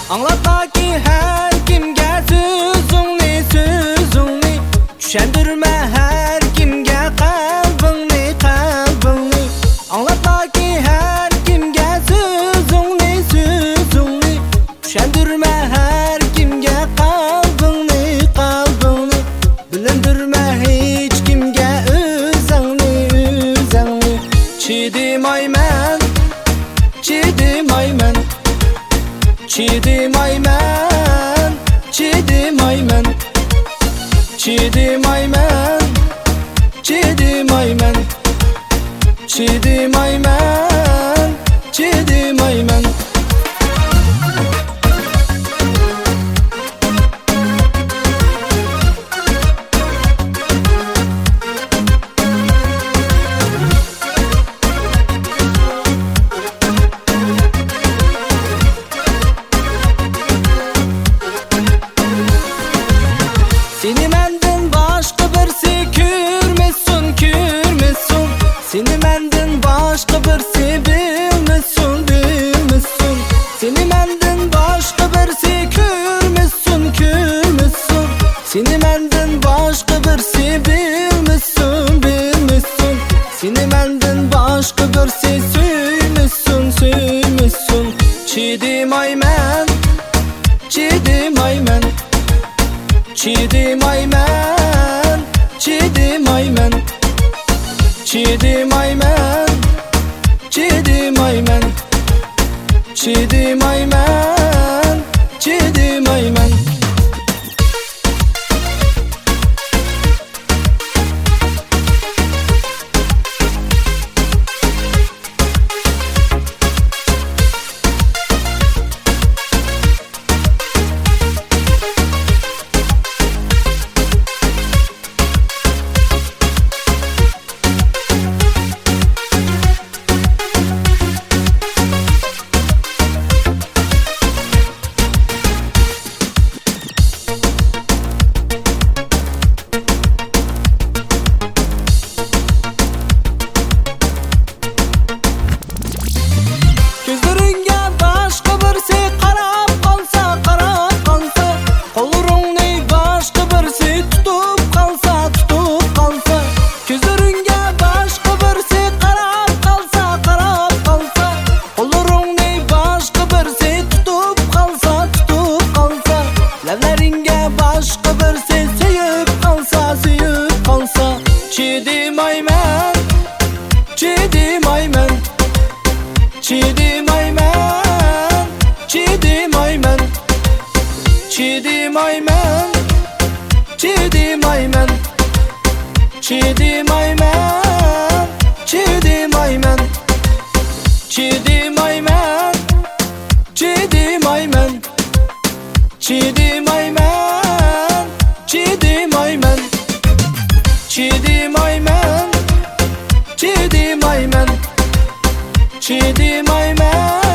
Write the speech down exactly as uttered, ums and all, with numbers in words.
ئاڭلاتماكى ھەر كىمگە سۆزۈڭنى، سۆزۈڭنى. چۈشەندۈرمە ھەر كىمگە قەلبىڭنى، قەلبىڭنى. ئاڭلاتماكى ھەر كىمگە سۆزۈڭنى، سۆزۈڭنى. چۈشەندۈرمە ھەر كىمگە قەلبىڭنى، قەلبىڭنى. بىلىندۈرمە ھېچكىمگە ئۆزۈڭنى، ئۆزۈڭنى. چىدىمايمەن، چىدىمايمەن، چىدىمايمەن، چىدىمايمەن، چىدىمايمەن، چىدىمايمەن، چىدىمايمەن، چىدىمايمەن. سېنى مەندىن باشقا بىرسى كۆرمىسۇن، كۆرمىسۇن. سېنى مەندىن باشقا بىرسى بىلمىسۇن، بىلمىسۇن. سېنى مەندىن باشقا بىرسى كۆرمىسۇن، كۆرمىسۇن. سېنى مەندىن باشقا بىرسى بىلمىسۇن، بىلمىسۇن. سېنى مەندىن باشقا بىرسى سۆيمىسۇن، سۆيمىسۇن. چىدىمايمەن، چىدىمايمەن، چىدىمايمەن، چىدىمايمەن، چىدىمايمەن، چىدىمايمەن، چىدىمايمەن، چىدىمايمەن. كۆزلىرىڭگە باشقا بىرسى قاراپ قالسا، قاراپ قالسا، قوللىرىڭنى باشقا بىرسى تۇتۇپ قالسا، تۇتۇپ قالسا، كۆزلىرىڭگە باشقا بىرسى قاراپ قالسا، قاراپ قالسا، قوللىرىڭنى باشقا بىرسى تۇتۇپ قالسا، تۇتۇپ قالسا، لەۋلىرىڭگە باشقا بىرسى سۆيۈپ قالسا، سۆيۈپ قالسا، چىدىمايمەن، چىدىمايمەن، چىدىمايمەن، چىدىمايمەن، چىدىمايمەن، چىدىمايمەن، چىدىمايمەن، چىدىمايمەن، چىدىمايمەن، چىدىمايمەن، چىدىمايمەن، چىدىمايمەن، چىدىمايمەن، چىدىمايمەن،